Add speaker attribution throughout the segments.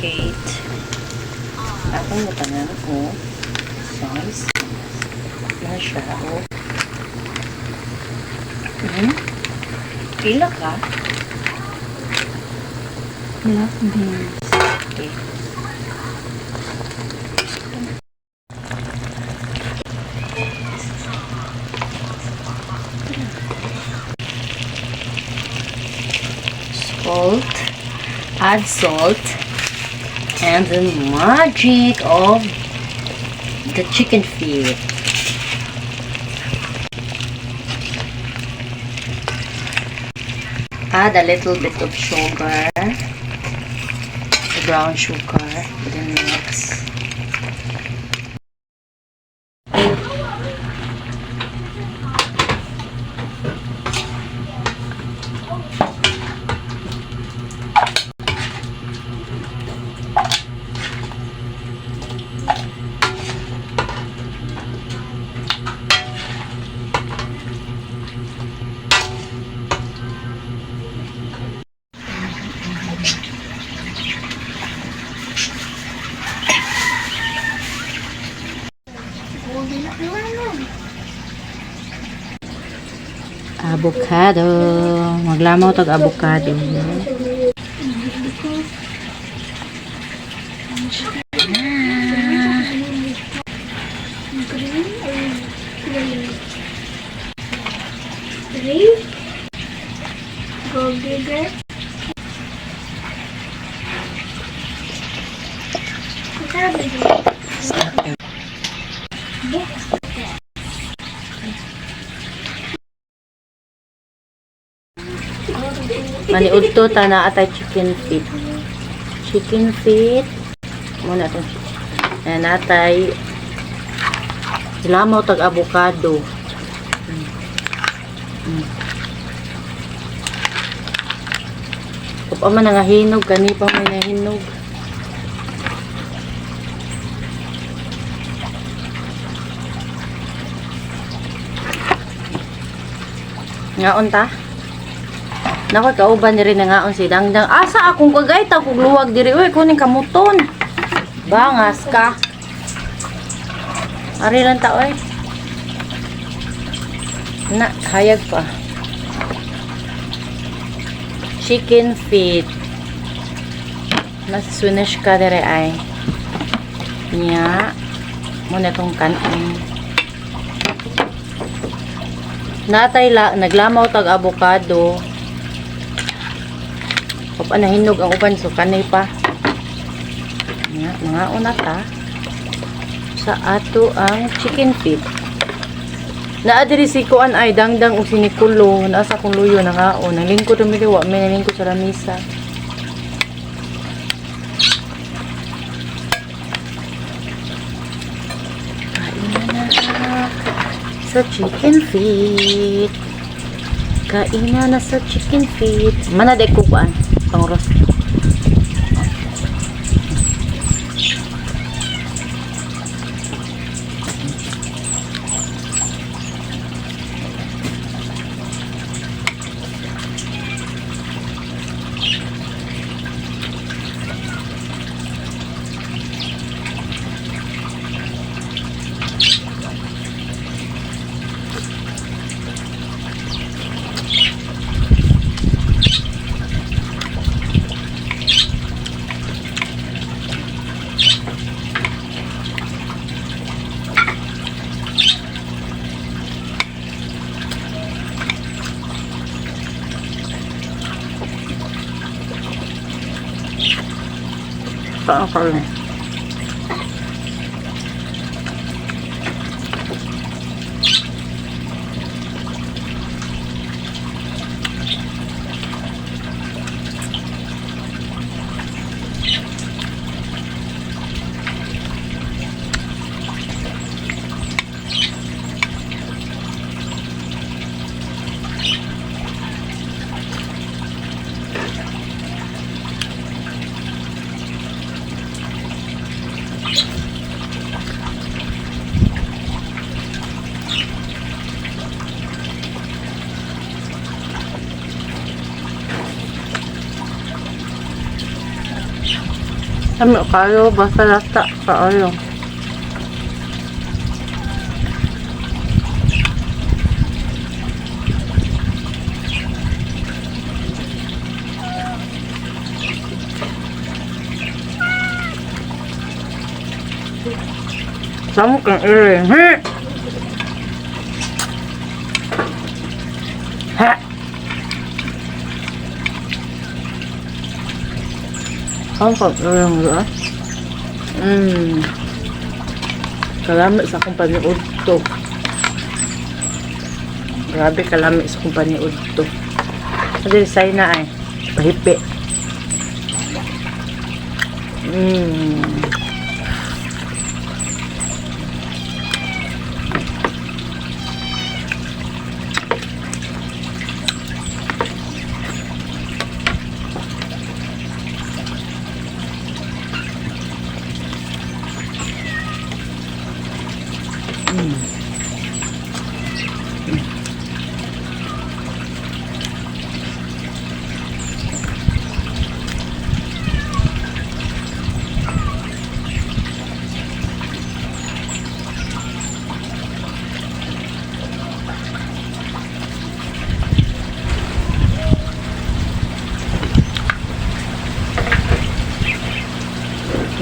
Speaker 1: Duplicate. Akong butangan og soy sauce. Na siya, oh. Pila ka?
Speaker 2: Black beans.
Speaker 1: Okay. Salt. Add salt. And the magic of the chicken feet. Add a little bit of sugar, the brown sugar, then mix. Avocado. Maglamaw tag avocado.
Speaker 3: Green or green? Green? Go bigger. Is that a bigger? Yes.
Speaker 1: Maniudto ta na atay chicken feet. Chicken feet. Muna tong chicken. Natay lamaw tag avocado. Upa man nga hinog kani pa may nahinog. Ngaon ta? Nako, kauban diri na ngaon si Dangdang. Asa akong kagay ta kog luwag diri uy, kuning kamuton. Bangas ka. Ari lang ta oy. Na, hayag pa. Chicken feet. Nas ka dire ay. Nya. Muna tong kanin. Natay la, naglamaw tag avocado. Upa nahinog ang uban so kanay pa. Nga, mga una ta sa ato ang chicken feet. Naa diri si kuan ay Dangdang og si Nicolo, naa sa akong luyo nangaon. Nang lingkod mi wa may nalingkod sa lamisa. Kain na na sa chicken feet. Kain na na sa chicken feet. Mana day ko kuan pangros. Saan ka? Lami kaayo, basta lata kaayo. Samok kang ere. Ha! Ha! Ang kang ere mo ah. Kalami sa akong paniud to. Grabe kalami sa akong paniud to. Kasi say na ay. Pahipi.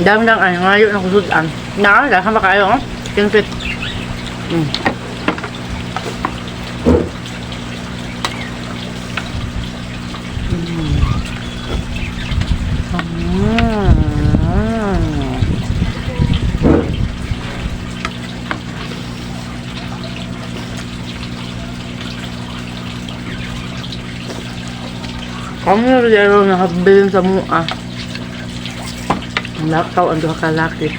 Speaker 1: Dami lang ay, ngayon na kusudan. Na, dahil ba kayo, oh? Chicken feet. Mm. Kami rin nakabilin sa mua. Lakaw ang duha ka laki.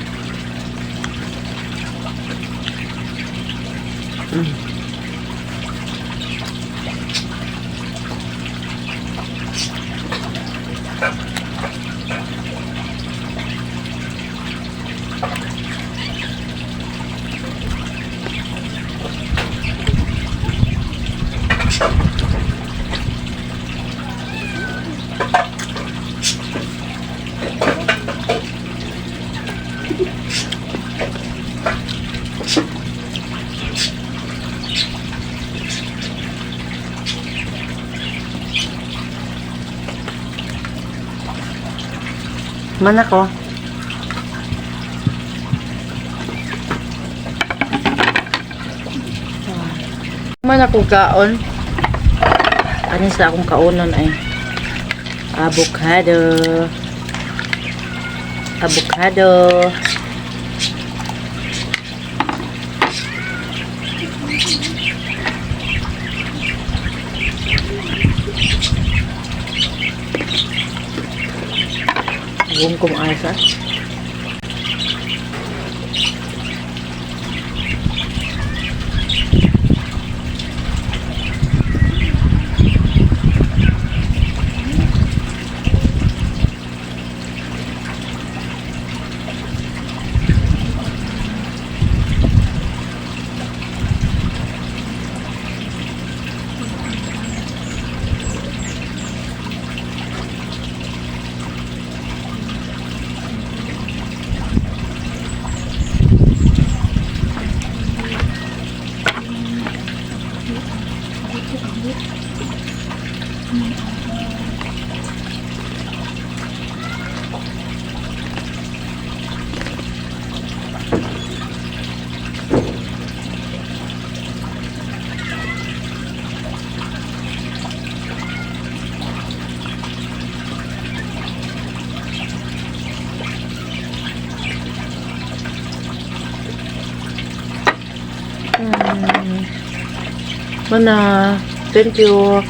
Speaker 1: Man ako. Man ako kaon. Ano sa akong kaonon ay avocado. Avocado. Buong kong asa. Mana, thank you.